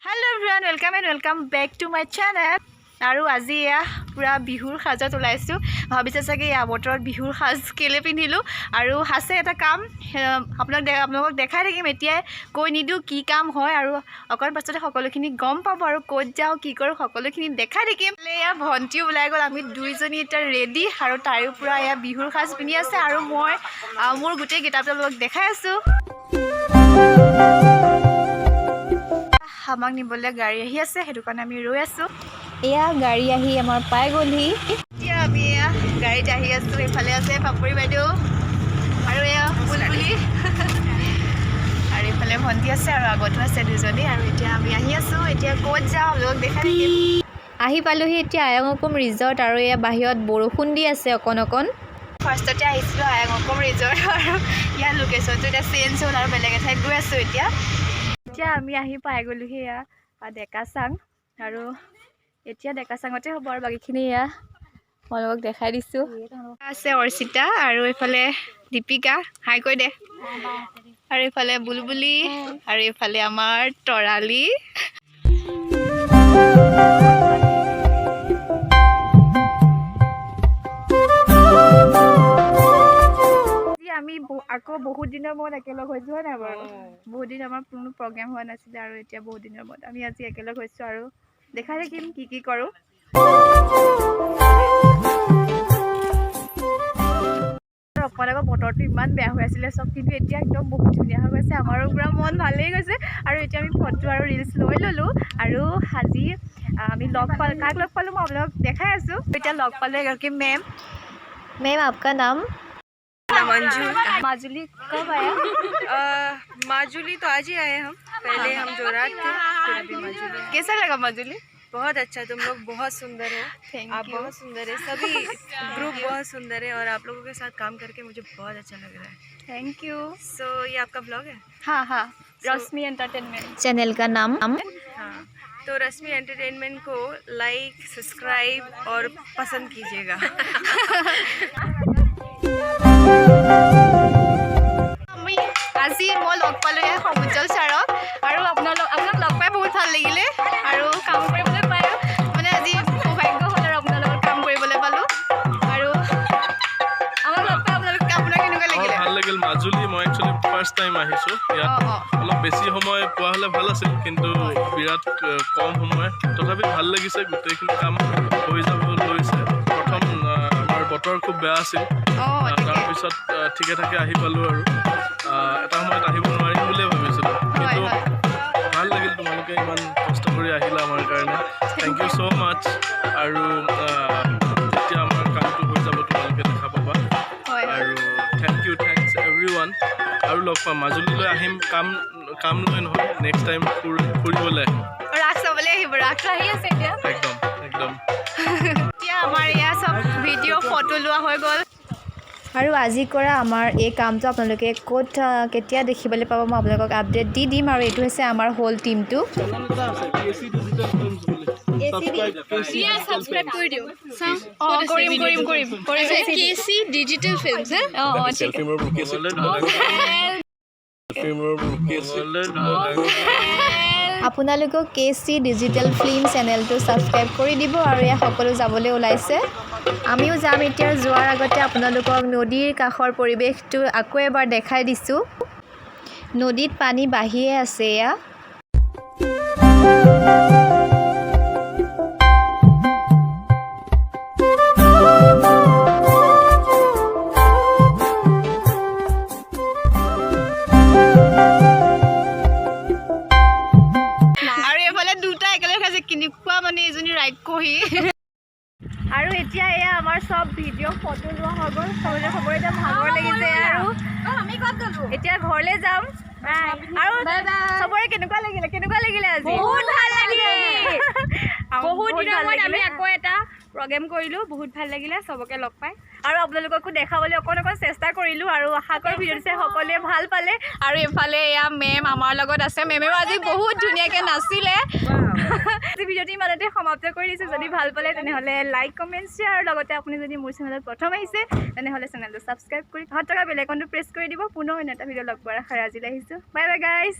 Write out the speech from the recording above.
Everyone, welcome and welcome back to my channel. আৰু আজি এয়া পূৰা বিহুৰ সাজত ওলাইছোঁ। ভাবিছে চাগে এয়া বতৰত বিহুৰ সাজ কেলৈ পিন্ধিলোঁ। আৰু আছে এটা কাম, আপোনালোকক দেখাই থাকিম। এতিয়াই কৈ নিদিওঁ কি কাম হয় আৰু অকণ পাছতে সকলোখিনি গম পাব আৰু ক'ত যাওঁ, কি কৰোঁ, সকলোখিনি দেখাই থাকিম। এয়া ভণ্টিও ওলাই গ'ল। আমি দুইজনী এতিয়া ৰেডি আৰু তাইও পূৰা এয়া বিহুৰ সাজ পিন্ধি আছে আৰু মই মোৰ গোটেই গেটআপটো আপোনালোকক দেখাই আছোঁ। আমাক নিবলৈ গাড়ী আহি আছে, সেইটো কাৰণে আমি ৰৈ আছোঁ। এয়া গাড়ী আহি আমাৰ পাই গ'লহি। এতিয়া আমি এয়া গাড়ীত আহি আছোঁ। এইফালে আছে পাপৰি বাইদেউ আৰু এয়া বুলবুলি আৰু এইফালে ভণ্টি আছে আৰু আগতো আছে দুজনী। আৰু এতিয়া আমি আহি আছোঁ। এতিয়া ক'ত যাওঁ আপোনালোকক দেখাই থাকিম। আহি পালোহি এতিয়া আয়ংঅকম ৰিজৰ্ট আৰু এয়া বাহিৰত বৰষুণ দি আছে অকণ অকণ। ফাৰ্ষ্টতে আহিছিলোঁ আয়ংঅকম ৰিজৰ্ট আৰু ইয়াৰ লোকেশ্যনটো এতিয়া চেঞ্জ হ'ল আৰু বেলেগ এঠাইত গৈ আছোঁ এতিয়া। এতিয়া আমি আহি পাই গ'লোহি এয়া ডেকাচাং আৰু এতিয়া ডেকাচাঙতে হ'ব আৰু বাকীখিনি এয়া মই দেখাই দিছোঁ। আছে অৰ্চিতা আৰু এইফালে দীপিকা, হাই কৈ দে। আৰু এইফালে বুলবুলি আৰু এইফালে আমাৰ তৰালী। আজি আমি আকৌ বহুত দিনৰ মূৰত একেলগ হৈছোঁ, হয় নাই বাৰু? বহুত দিন আমাৰ কোনো প্ৰগ্ৰেম হোৱা নাছিলে আৰু এতিয়া বহুত দিনৰ মূৰত আমি আজি একেলগ হৈছোঁ আৰু দেখাই থাকিম কি কি কৰোঁ। অকণ আকৌ বতৰটো ইমান বেয়া হৈ আছিলে চব, কিন্তু এতিয়া একদম বহুত ধুনীয়া হৈ গৈছে। আমাৰো পূৰা মন ভালেই গৈছে আৰু এতিয়া আমি ফটো আৰু ৰিলচ লৈ ল'লোঁ। আৰু আজি আমি লগ পালোঁ, কাক লগ পালোঁ মই আপোনালোকক দেখাই আছোঁ। এতিয়া লগ পালোঁ এগৰাকী মেম। মেম, आपका नाम? मंजू। মাজুলী कब आया? माजुली तो आज ही आए हम। पहले हम जोरहाट थे, फिर अभी माजुली। कैसा लगा माजुली? बहुत अच्छा। तुम लोग बहुत सुंदर हो। Thank आप you. बहुत सुंदर है, सभी ग्रुप बहुत सुंदर है और आप लोगों के साथ काम करके मुझे बहुत अच्छा लग रहा है। Thank you. सो ये आपका ब्लॉग है? हाँ, रश्मि एंटरटेनमेंट। चैनल का नाम? हाँ, तो रश्मि एंटरटेनमेंट को लाइक, सब्सक्राइब और पसंद कीजिएगा। আমি আজি মই লগ পালোঁ ইয়াত সমুজ্জ্বল ছাৰক আৰু আপোনাক লগ পাই বহুত ভাল লাগিলে আৰু কাম কৰিবলৈ পাই মানে আজি সৌভাগ্য হ'ল আৰু আপোনাৰ লগত কাম কৰিবলৈ পালোঁ। আৰু আমাক লগ পাই আপোনাক কেনেকুৱা লাগিলে? ভাল লাগিল। মাজুলী মই একচুৱেলি ফাৰ্ষ্ট টাইম আহিছোঁ ইয়াত। অলপ বেছি সময় পোৱা হ'লে ভাল আছিল, কিন্তু বিৰাট কম সময়। তথাপি ভাল লাগিছে, গোটেইখিনি কাম হৈ যাব লৈছে। প্ৰথম আমাৰ বতৰ খুব বেয়া আছিল। তাৰপিছত ঠিকে থাকে আহি পালোঁ আৰু এটা সময়ত আহিব নোৱাৰিম বুলিয়ে ভাবিছিলোঁ, কিন্তু ভাল লাগিল। তোমালোকে ইমান কষ্ট কৰি আহিলা আমাৰ কাৰণে, thank you so মাছ। আৰু যেতিয়া আমাৰ কামটো হৈ যাব, তোমালোকে দেখা পাবা। আৰু thank you, thanks everyone. আৰু লগ পাম, মাজুলীলৈ আহিম। কাম লৈ নহয়, নেক্সট টাইম ফুৰিবলৈ আহিম। ৰাস চাবলৈ আহিব, ৰাসটো আহি আছে এতিয়া। একদম একদম। এতিয়া আমাৰ এয়া চব ভিডিঅ' ফটো লোৱা হৈ গ'ল। আৰু আজি কৰা আমাৰ এই কামটো আপোনালোকে ক'ত কেতিয়া দেখিবলৈ পাব, মই আপোনালোকক আপডেট দি দিম। আৰু এইটো হৈছে আমাৰ হোল টীমটো। চেনেল এটা আছে কেচি ডিজিটেল ফিল্মছ বুলি। ছাবস্ক্ৰাইব। কৰি দিওঁ। অঁ, কৰিম কৰিম কৰিম কৰিম। কেচি ডিজিটেল ফিল্মছ হে। অঁ, ঠিক আছে। কেচি। আপোনালোকেও কে চি ডিজিটেল ফিল্ম চেনেলটো ছাবস্ক্ৰাইব কৰি দিব। আৰু এয়া সকলো যাবলৈ ওলাইছে, আমিও যাম এতিয়া। যোৱাৰ আগতে আপোনালোকক নদীৰ কাষৰ পৰিৱেশটো আকৌ এবাৰ দেখাই দিছোঁ। নদীত পানী বাঢ়িয়ে আছে এয়া। আৰু এইফালে দুটা একেলগে খাইছে, কেনেকুৱা মানে এজনী ৰাক্ষসী। আৰু এতিয়া এয়া আমাৰ চব ভিডিঅ' ফটো লোৱা হৈ গ'ল। চবৰে এতিয়া ভাগৰ লাগিছে আৰু এতিয়া ঘৰলৈ যাম। আৰু চবৰে কেনেকুৱা লাগিলে আজি? বহুত ভাল লাগিলে। বহুত দিনৰ ভাল মূৰত আমি লাগিলে। আকৌ এটা প্ৰগ্ৰেম কৰিলোঁ, বহুত ভাল লাগিলে চবকে লগ পাই। আৰু আপোনালোককো দেখাবলৈ অকণ অকণ চেষ্টা কৰিলোঁ আৰু আশা কৰোঁ ভিডিঅ'টো চাই সকলোৱে ভাল পালে। আৰু এইফালে এয়া মেম আমাৰ লগত আছে। মেমেও আজি বহুত ধুনীয়াকৈ নাচিলে। আজি ভিডিঅ'টো ইমানতে সমাপ্ত কৰি দিছোঁ। যদি ভাল পালে তেনেহ'লে লাইক, কমেণ্ট, শ্বেয়াৰ আৰু লগতে আপুনি যদি মোৰ চেনেলত প্ৰথম আহিছে, তেনেহ'লে চেনেলটো ছাবস্ক্ৰাইব কৰি ঘৰত থকা বেল আইকনটো প্ৰেছ কৰি দিব। পুনৰ অন্য এটা ভিডিঅ' লগ পোৱাৰ আশাৰে আজিলৈ আহিছোঁ। Bye bye guys.